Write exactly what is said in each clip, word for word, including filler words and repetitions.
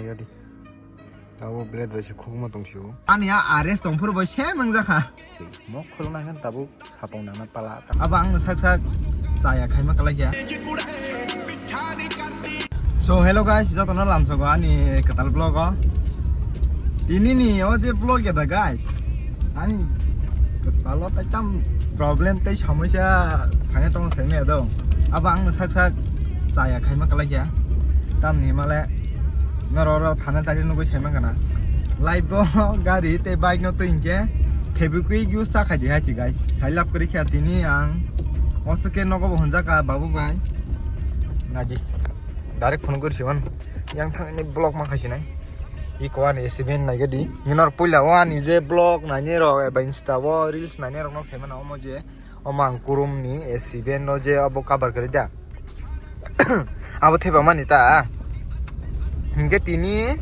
Ready. Abo blade bai se khukma tong sio. Ani a R S tong phuru bai se mangjakha. Mok khulna khe tabuk khapong nangna pala. Abo ang sak sak chaya khaima kalai kya. So hello guys, jotono lamsogo ani kwtal vlog o. Tini ni o je vlog ya da guys. Ani kwtal o tai tam problem tai samosya phane tong sai me do. Abo ang sak sak chaya khaima kalai kya. Tam ni male noro ro thana tari nugui sai mangana. Live bo gari tei bike no twi hinkhe Fevikwik use ta khai di hai chi guys. Sai lab kri kya tini ang. Oso ke nogo bo hunjaka babu bai. Naji. Direct phone kori siwan. Yang thang ni vlog ma khai sinai. Iko ani S C Ben nai gadi. Nginor puila o ani je vlog nai ni ro eba Insta o reels nai ni ro no sai mana omo je. Omo ang kurum ni S C Ben no je abo cover kari da. Abo theba mani ta. Hinkhe tini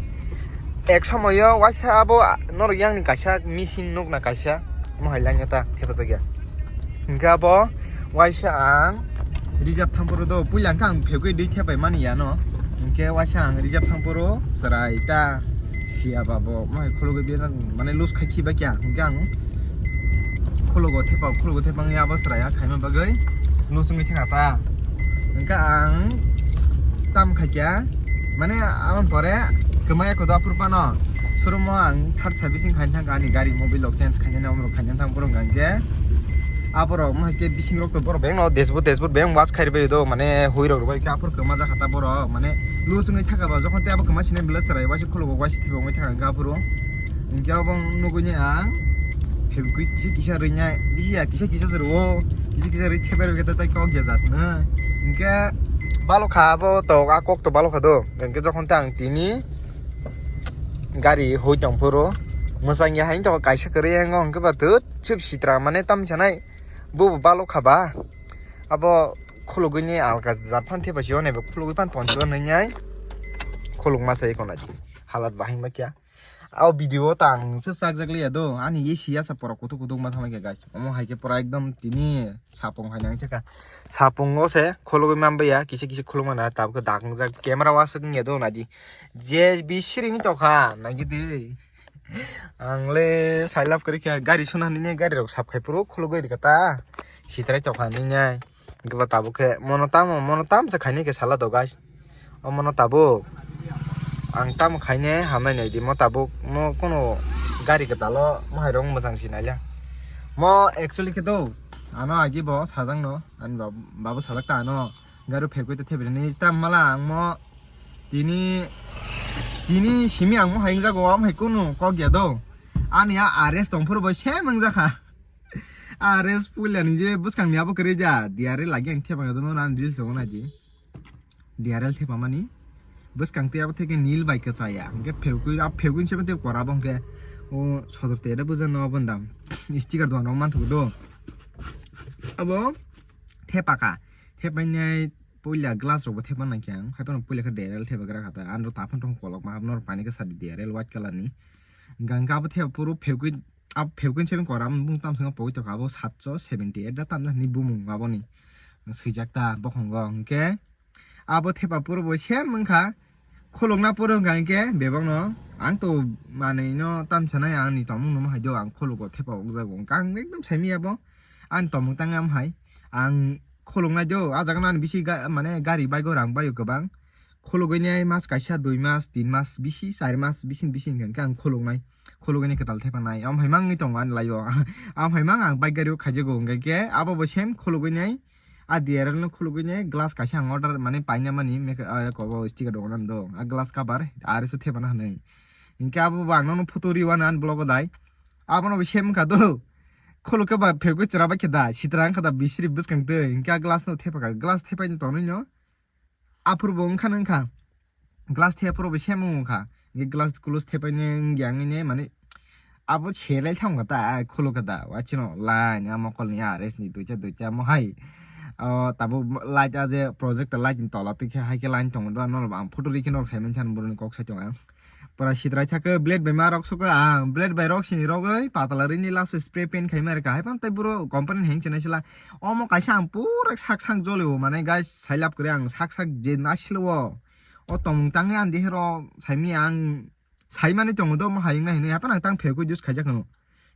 ek somoyo waisa abo norok yang ni kaisa machine nuk na kaisa mohai lang ta theba jagya. Hinkhe abo waisa ang reserve thang poro do puila hinkhe ang phegwi dui thepai mani ya no. Hinkhe waisa ang reserve thang poro chwrai ta. Siya ba bo, ma khulugwi bini mane lose khai khiba kya, hwnkhe ang khulugo thepa, khulugo thepa wngya abo chwrai ya khaima bagwi lose wngwi thangkha ta. Hwnkhe ang tam khaikya, mane aboni pore kwmai ekhodo aphuru phano showroom o ang third servicing khaina thangkha, ani gari mobil rok change khainani, omorok khaina thang borok hwnkhe aborok ma hai khe bising rok to borok beng no dashboard, dashboard beng wash khai rwbaio do, mane hui rok rwbai khe aphuru kwma jakha ta borok, mane lose wngwi thaka ba, jokhon tei abo kwma sinai belai chwrai waisa khuluk waisa thwiba wngwi thaka hwnkhe aphuru. Hinkhe abo nugui ni ang Fevikwik kisa kisa rwinai, bisi ya kisa kisa se rwo, kisa kisa rwi thepai rwkhe tai kok ya jat no. Hinkhe balokha abo to, a kok to balokha do. Hinkhe jokhon tei ang tini gari hui tong phuru mwchang ya hai to kaisa kwrwi yango hinkhe ba tut sip sitra mane tam sanai bo balokha ba. Abo khulugwi ni alka jat phan thepa sio naibe khulugwi phan tonsi o nai nai khuluk masa eko nai halat bahai ma kya. Abo video o tang se chak jak liya do ani ye siya sa pora kutuk kutuk ma thang kya guys. Omo hai khe pora ekdom tini sapung hai nang thaka. Sapung o se khulugwi man baya kisi kisi khuluk mana tabuk dak jak camera o aswk wngya do nai di. Je bisiri ni tokha nai di. Ang le sai lab kwrwi kha gari sona hinwi gari rok sap khai phuru khulugwi rwkha ta. Sitrai tokha hinwi nai. Hinkhe ba tabuk khe mono tamo, mono tamo se khainai khe sala do guys. O mono tabuk ang tamo khainai hamnai nai di mo tabuk mo kono gari kwtal o mo hai rok mwchang si nai le. Mo actually khe do ano agi bo sajak no ani bab-, babu sajak ta ano gari phek bai ta thebri ni tam mala ang mo tini, tini simi ang mo hai wngjago, amo hai kunu kok ya do. Ani a R S tong phuru bo sem wngjakha. A R S puila ni je bwskang ni abo kwrwi da, D R L lagi ang thepang ya do, no ran reels o nai di. D R L thepa mani bwskang tei abo theke nil bai kwchaya, hwnkhe phewkwi, a phewkwi se tei kora bo hwnkhe o sodor tera bwjano abo ndam sticker dogan rok manthogo do. Abo thepaka, thepainai puila glass rok bo thepa nangkhe ang, haiphano puila khe D R L thepagra kha ta, ano taphang tong kolokma, norok painai khe sadi D R L white colour ni. Hwnkhe abo thepa phuru phewkwi, abo phewkwi se kora bumung tamsongo pogwi tongkha, abo satso seventy eight da tamjani bumung aboni swijak ta bokholngo, hwnkhe abo thepa phuru bo same wngkha. Khulukna phuru hwnkha hinkhe bebakno ang to manwino tamsanai ani tongmung numa hai do ang khulugo thepa ukjago hwnkha ang ekdom saimanya bo ani tongmung tang am hai ang khuluknai do ah jaga no ani bisi ga-, mane gari bike o rang bai o kwbang khulugwi nai mas kaisa dui mas tin mas bisi char mas bisi bisi hwnkha hinkhe ang khuluknai khulugwi nai kwtal thepa nai am hai mangwi tongo ani life o am hai mang ang bike gari o khaijago hwnkha hinkhe abo bo same khulugwi nai. A D R L no khulugwi ne glass kaisa ang order mane paina mani mekha, ah, kobo sticker dogan do. A glass cover R S o thepana hinwi. Hinkhe abo bo ang nono photo riwana ani vlog o dai. Abono bo same wngkha do. Khuluk khe ba phegwi chwra bai khe da. Sitra wngkha da bisri bwskang twi. Hinkhe a glass no thepakha. Glass thepaini tonwi no. Aphuru bo wngkha no wngkha. Glass the aphuru bo same wngkha. Hinkhe glass close thepaini wngya wngwi ne mane abo selai thangkha ta, khulukha da, wachino line, a mokolni a resni duita duita mo hai. O tabuk light a je projector light ni tola twi khe hai khe line tongo do, ano ang photo rikhe norok sai mankha, boroni kok sai tongo ang. Pura sitrai thakhe blade bai ma rok sokha ang, blade bai rok sini rogwi patala rini last o spray paint khaima rwkha, hai phano tei boro company ni heng chenai sila. Omo kaisa ang pura sak sak jolio, mane guys, sai lab kwrwi ang sak sak je naisilo o. O tongmung tangwi ang dehero saimanya ang saimani tongo do mo hayung nai hinwi haphano ang tang phekwi juice khaijak hwno.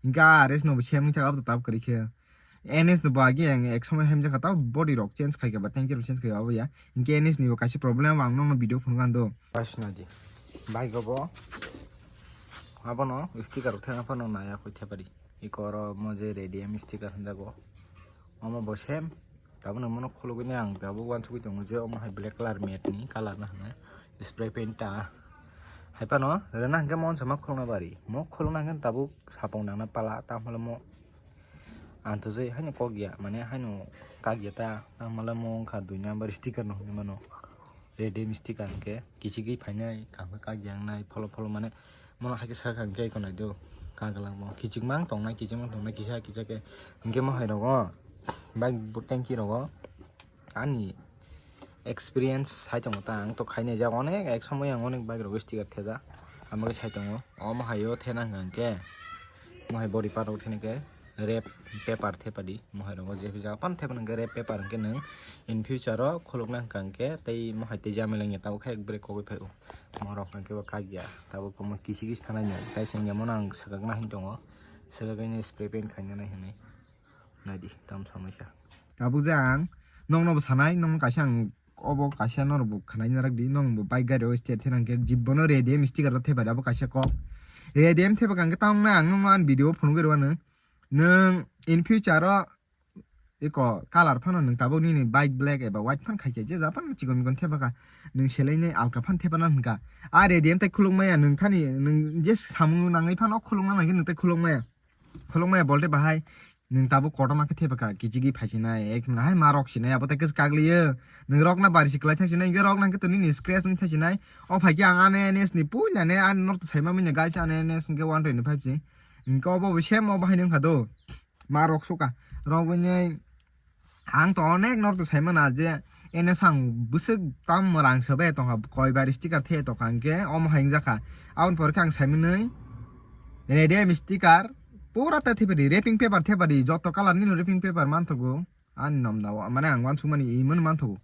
Hinkhe a R S no bo semwi thaka abo tab kwrwi khe. N S no bo agi ang ek somoi hamjak kha tabo body rok change khai kha ba tanki rok change khai kha abo ya. Hinkhe N S ni bo kaisa problem ang nokno video phunukha do. Bike obo. Abono sticker rok thangna phano naya koi thepari. Iko oro mo je radium sticker hinjago. Omo bo same. Tabuk no mono khulugwi ang tabuk uansugwi tongo je omo hai black colour matte ni colour no hwnwi spray paint ta. Hai phano rwna hwnkhe mo onsa ma khulugna bari. Mo khulugna hwnkhe tabuk sapung nangna pala, tamo le mo ang to je haino kok ya, mane haino kak ya ta, tamo le mo wngkha dui number sticker no hwnwi mano. Radium sticker hwnkhe kichigwi phainai, kaham khe kak ya wngnai, pholo pholo mane mono hai khe sak hwnkhe iko nai do, kagwlak mo kichik mang tongnai, kichik mang tongnai, kisa kisa khe hwnkhe mo hai rogo bike bo tanki rogo. Ani experience hai tongo ta, ang to khainai jak onek, ek somoi ang onek bike rogo sticker thejak, amo khe sai tongo. Omo hai o thena hwnkha hwnkhe mo hai body part o thena khe wrap paper thepadi, mo hai rogo je phi jaga pan thepna hwnkhe wrap paper hwnkhe nwng in future o khulukna hwnkha hwnkhe tei mo hai tei jamila wngya tabuk khe ekbare kogwi phai o. Mo rok hwnkhe bo kagya tabuk omo kisi kisi thanai nwng, tai se wngya mono ang swkakna hin tongo, swkagwi spray paint khainani hinwi. Naidi, tam samaisa. Tabuk je ang nokno bo sanai, nokno kaisa ang obo kaisa norok bo khanai narak di, nokno bo bike gari o start thena hwnkhe jibbono radium sticker rok thepari abo kaisa kok. Radium thepakha hwnkhe tamoknai ang nokno ani video o phunugwi rwano. Nwng in future o eko colour phano nwng tabuk nini bike black eba white phan khaikhe je ja phano chikon mikon thepakha. Nwng selainai alka phan thepana hwnkha. A radium tai khulukmaya nwng thani nwng je samung nangwi phano khulukna nangkhe nwng tai khulukmaya. Khulukmaya bolte bahai nwng tabuk kotorma khe thepakha, kichigwi phaisinai, ek mwnai hai ma rok sinai, abo tai khe kagliyo. Nwng rokna bari si kwlai thang sinai, hwnkhe rok nangkhe to nini scratch wngwi thang sinai. O phaikhe ang ani N S ni puilani ani norok to saima manya guys, ani N S hwnkhe one twenty five si. Hwnkhe obo bo same obo haino wngkha do. Ma rok suka. Rok wngwi Ang to onek norok to saimana je N S ang bwswk tam rang sobai tongkha, koi bar sticker the tongkha hwnkhe omo hai wngjakha. Aboni pore khe ang saimanwi radium sticker pura ta thepadi, wrapping paper thepadi, joto colour nini wrapping paper manthogo ani nomda o, mane ang uansukmani imon manthogo.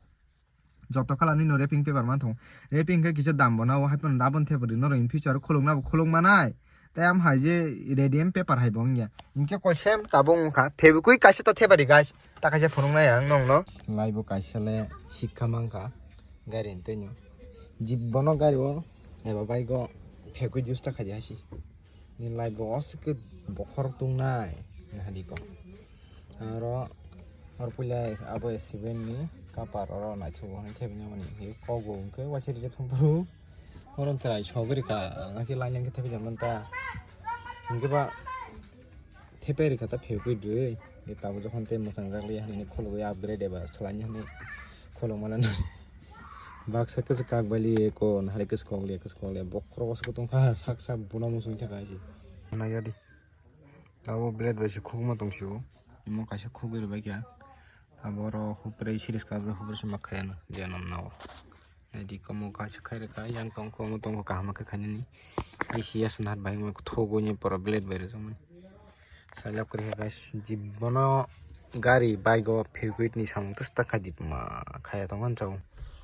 Joto colour nini wrapping paper manthogo. Wrapping khe kisa dam bo na o, hai phano aboni thepadi norok in future o khulukna bo khuluk manai. Tei am hai je radium paper hai bo wngya. Hinkhe koi same tabuk wngkha. Fevikwik kaisa ta thepari guys. Ta kaisa phunuknai ang nokno. Lai bo kaisa le sikha mankha gari ni twi no. Jibbono gari o eba bike o fevikwik use ta khaidi hasi. Ni lai bo oswk khe bokhorok tongnai. Nahadi ko. Aro hor puila abo S seven ni kapar oro naithogo hwnwi thebini mani. Kogo hwnkhe waisa rijak thangphuru. Oro chwrai sogwi rwkha, ang khe line line khe thepai jangmani ta. Hinkhe ba thepai rwkha ta phewkwi dui. Tabuk jokhon tei mwchang jak liya hinwi khulugwi upgrade eba swlaini hinwi khuluk mano. Baksa kwchwk kak bai liya eko, nahari kwchwk kok liya, kwchwk kok liya. Bokhorok waisa tongkha, sak sak buna muchung thaka hai se. Naiya di. Abo blade bai se khukma tong sio. Imo kaisa khugwi rwbaikha. Abo oro hupre series ka hupre se makhaya no je nom nao. Naidi komo kaisa khairokha yang tong komo tong kaham khe khainani. A C S nat bai mo thogwi ni pora blade bai rwjakmani. Salap kwrwi kha guys, jibbono gari bike o fevikwik ni samung twsta khaidi ma khaya tongmani chao.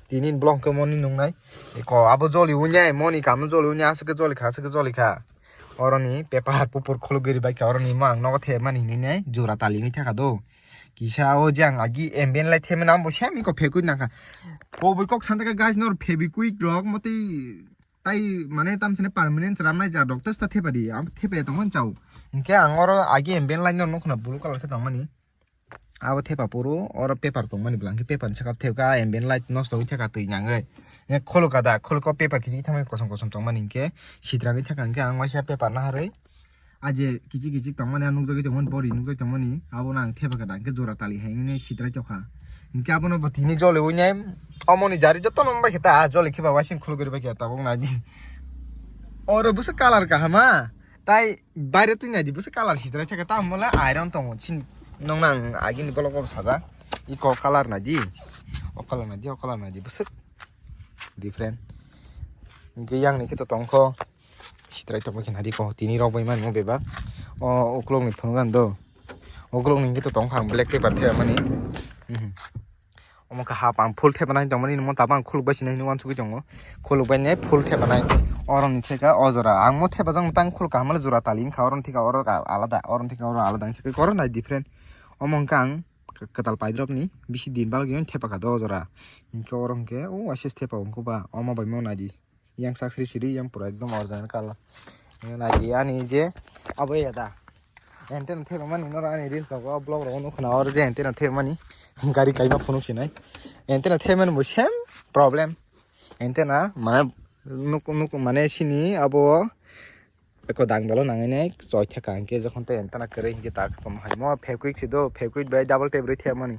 Tini block khe moni nungnai. Eko abo joli unyai, moni kamo joli unyai, aswk khe joli kha, aswk khe joli kha. Oroni paper pupur khuluk giri bai kha, oroni mo ang nogo thepmani hinwi nai jora tali wngwi thaka do. Kisa o je ang agi ambient light thepmani amo bo same iko fevikwik nangkha. Koboi kok santa khe guys nor fevikwik rok motwi tai mane tam sene permanent ramnai ja rok testa thepadi, amo thepaya tongmani chao. Hinkhe ang oro agi ambient light nor nukho na blue colour khe tongmani. Abo thepa phuru oro paper tongmani bwla hwnkhe paper ni saka thepkha ambient light nosto wngwi thekha twi nangwi. Khulukha da, khulukha paper kichik thangmani kosom kosom tongmani hwnkhe sitrangwi thekha hwnkhe ang waisa paper naharwi aje kichik kichik tongmani ang nukjagwi tongmani body nukjagwi tongmani abono ang thepakha da hwnkhe jora tali hai hwnwi sitrai tokha. Hwnkhe abono bo tini joliwi nai omoni jari jotono wngbaikhe ta joli khiba waising khulugwi rwbaikhe tabuk naidi. Oro bwswk colour kaham a tai. Baire twi naidi bwswk colour sitrai thaka tamo le iron tongo chin nong nang agini bolok bo sajak. Iko colour naidi, o colour naidi, o colour naidi bwswk different. Hwnkhe yang ni khe to tongkho sitrai tongma khe naidi ko tini rok bai mani mo bebak. O ukulok ni phunukgo ang do, ukulok ni hwnkhe to tongkha ang black paper thepmani. Mhm. Omo khe half ang full thepanai tongmani, nimo tabang khuluk bai sinai hinwi uansugwi tongo. Khuluk bai ne full thepanai. Oroni theka o jora. Ang mo thepajak mwtang khuluk kaham le jora tali wngkha. Oroni theka oro alada. Oroni theka oro alada. Ang theka oro nai different. Omo hwnkha ang k-, kwtal paidrop ni bisi din bagwi ang thepakha do o jora. Hinkhe oro hinkhe o waisa thepa wngkha ba. Omo bai mo naidi. Yang sak sri sri yang pura ekdom original color. Yang naidi ani je abo ya da. Antenna thepamani noro ani reels rogo vlog rogo nukha na oro je antenna thepamani gari kaima phunuk sinai. Antenna thepamani bo same problem. Antenna mane nuk nuk mane sini abo eko dangdalo nanginai choi theka hinkhe jokhon tei antenna kwrwi hinkhe tak tongma hai mo Fevikwik si do Fevikwik bai double tape rwi thepamani.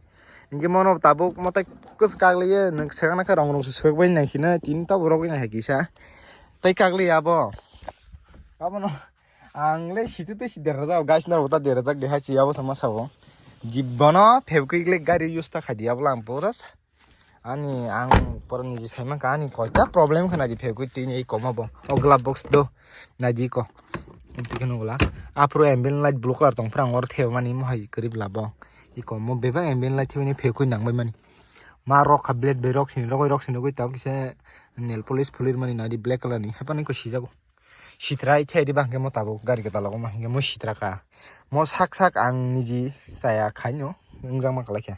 Hinkhe mono tabuk motai kwchak kagliye nwng swkang nakha rong rong se swk bai nang sina tin tabuk rogwi nang hai kisa. Tei kagliya abo. Abono ang le situ tei si derajak guys norok ta derajak de hai si abo sama sabo. Jibbono Fevikwik le gari use ta khai di abo lang pura sa. Ani ang pura niji sai mankha ani koita problem khana di Fevikwik tini ei koma bo. O glove box do. Naidi ko. Tini kheno gula. Aphuru ambient light blue color tong phrang or thebamani mohai kwrwi bla bo. Iko mo bebak ambient light thebani Fevikwik nang bai mani. Ma rok kha blade bai rok sini rogwi rok sini rogwi tabuk kisa nail polish phulir mani nadi black color ni haphano iko sijago. Sitrai thai di bangke mo tabuk gari kwtal logo ma hinke mo sitra kha. Mo sak sak ang niji chaya khaino wngjakma kwlai kha.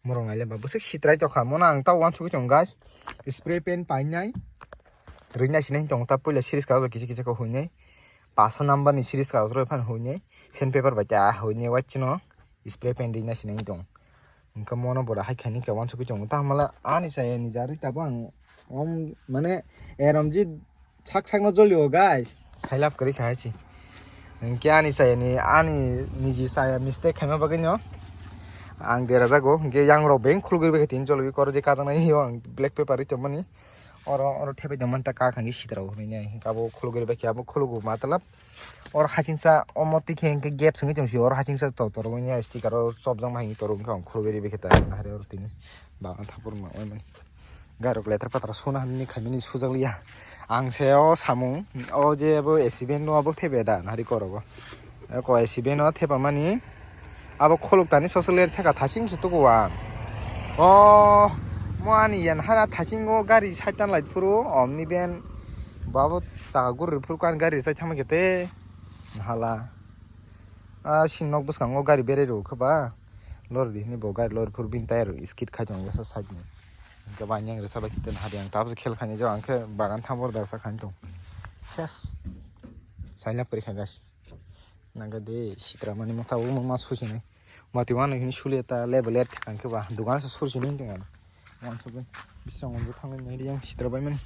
Morok naile ba bwswk sitrai tokha. Mono ang ta uansugwi tongo guys. Spray pen painai. Rwina sinai tongo ta puila series kagoj kisa kisa khe huinai. Paso number ni series kagoj rw phan huinai. Sandpaper bai ta huinai waisano. Spray pen rwina sinai tong. Hwnkhe mono bora hai khaini khe uansugwi tongo. Tamo mala ani chaya ni jarwi tabuk ang om mane erom ji sak sakno jolio guys. Sailap kwrwi kha hai se. Hwnkhe ani chaya ni ani niji chaya mistake khaima bagwi no ang derajago. Hwnkhe yang rok beng khulugwi bai khe tini jologwi koro je kajaknai hio ang black paper rwi tongmani. Oro oro thepai tongmani ta kak hwnkhe sitra bo hinwi nai. Hwnkhe abo khulugwi bai khe abo khulugo matlab. Oro hasingsa omo tikhe hwnkhe gap swngwi tong sio. Oro hasingsa to toro wngya sticker o chopjak ma hinwi toro wngkha ang khulugwi bai khe ta hari oro tini. Bagan thapur ma oi mani. Gairok letra patra sona hinwi khaimani sujakliya. Ang se o samung o je abo accident no abo thebe da nari korogo. Eko accident no theba mani abo kholok tani sosok ler theka thasing se tuku ang. O mo ani yan hana thasingo gari saitan lai phuru omni ben babo chaka guri phuru kan gari sai thama kete hala. A sini nok bwskango gari berai rw khe ba. Lori di hinwi bo gari lori phuru bini tire rok skid khai tongo yasa side ni. Hwnkhe ba yang rwsa bai khiteni hadi ang tabuk khel khaini jagao hwnkhe bagan thang boro daksa khaini tong. Ses. Sailap kwrwi kha guys. Nangkhe de sitra mani motha o ma susinai. Mati wano hini sulia ta level eight hwnkhe ba dugan se sursini tong. Wansugwi bisrango bo thangwi nai yang sitra bai mani.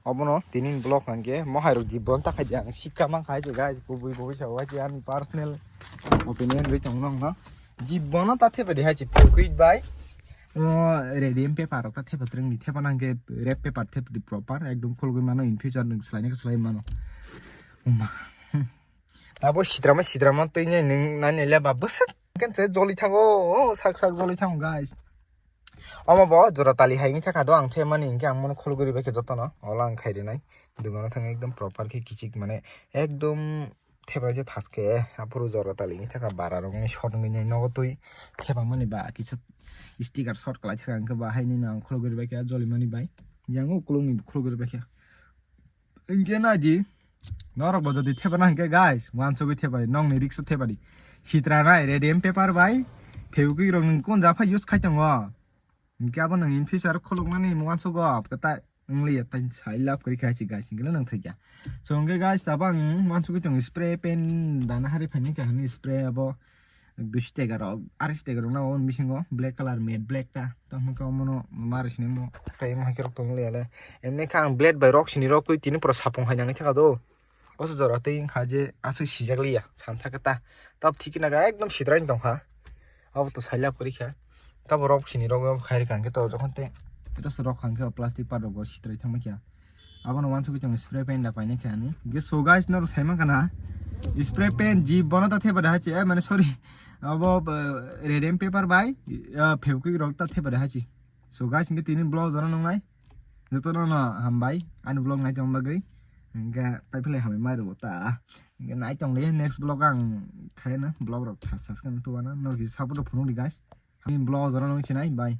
Obono tini vlog hwnkhe mohai rok jibon ta khai di ang sikka man khai je guys kubui kubui sa wai ani personal opinion rwi tong nang na. Jibon ta theba de hai chi Fevikwik bai. O radium paper rok ta theba treng ni theba nang ke rep paper thep di proper ekdom khulugwi mano in future nung slai nang slai mano. Uma. Tabo sitrama sitrama twi nai nung nai nai le ba bwswk. Kan se joli thango, o sak sak joli thango guys. Omo bo jora tali hai wngkha do ang themani hinkhe ang mono khulugwi bai khe jotono ola ang khai rinai. Dugano thang ekdom proper khe kichik mane ekdom thebra khe thaske aphuru jora tali wngkha bara rok ni shot wngwi nai nogo twi thebamani ba kisa sticker shot kwlai thaka hinkhe ba haini no ang khulugwi bai khe jolimani bai yang ukulukni khulugwi bai khe. Hinkhe naidi, norok bo jodi thepana hinkhe guys, wansugwi thepadi, nokni risk-o thepadi. Sitra nai, radium paper bai, Fevikwik rok nwng kun japha use khai tongo. Hinkhe abo nwng in future khuluknani wansukgo, kwtai wngliya, tai sai love kwrwi kha si guys, hinkhe nwng thwikya. So hinkhe guys, tabang wansugwi tongo spray pen dana hari phaini kha hwnwi spray abo. Duish tega rok, arish tega rok na o bisingo black color matte black ta. Tamo khe omono mari sini mo tai mo hakhe rok tong le. Emni kha ang blade bai rok sini rok twi tini pura sapung hai nangwi thaka do. Oso jora twi wngkha je aswk sijak liya san thaka ta. Tab thik na ga ekdom sidrai tong kha. Abo to sailap kwrwi kha. Tabo rok sini rok khai rikha hwnkhe to jokhon te. Ito se rok kha hwnkhe o plastic part rok bo sidrai thangma kha. Abono wansugwi tongo spray paint da painai khe ani. Ge so guys, norok sai mankha na spray paint ji bono ta thepade hachi, eh, mane sorry. Abo, eh, radium paper bai, eh, Fevikwik rok ta thepade hachi. So guys, hinkhe tini vlog jono nungnai. Jotono no hambai ani vlog nai tong bagwi. Hinkhe tai philai hambai mai rwo ta. Hinkhe nai tong le next vlog ang khaina vlog rok thas thas khe tuana norok support rok phunuk di guys. Ani vlog jono nung sinai bye.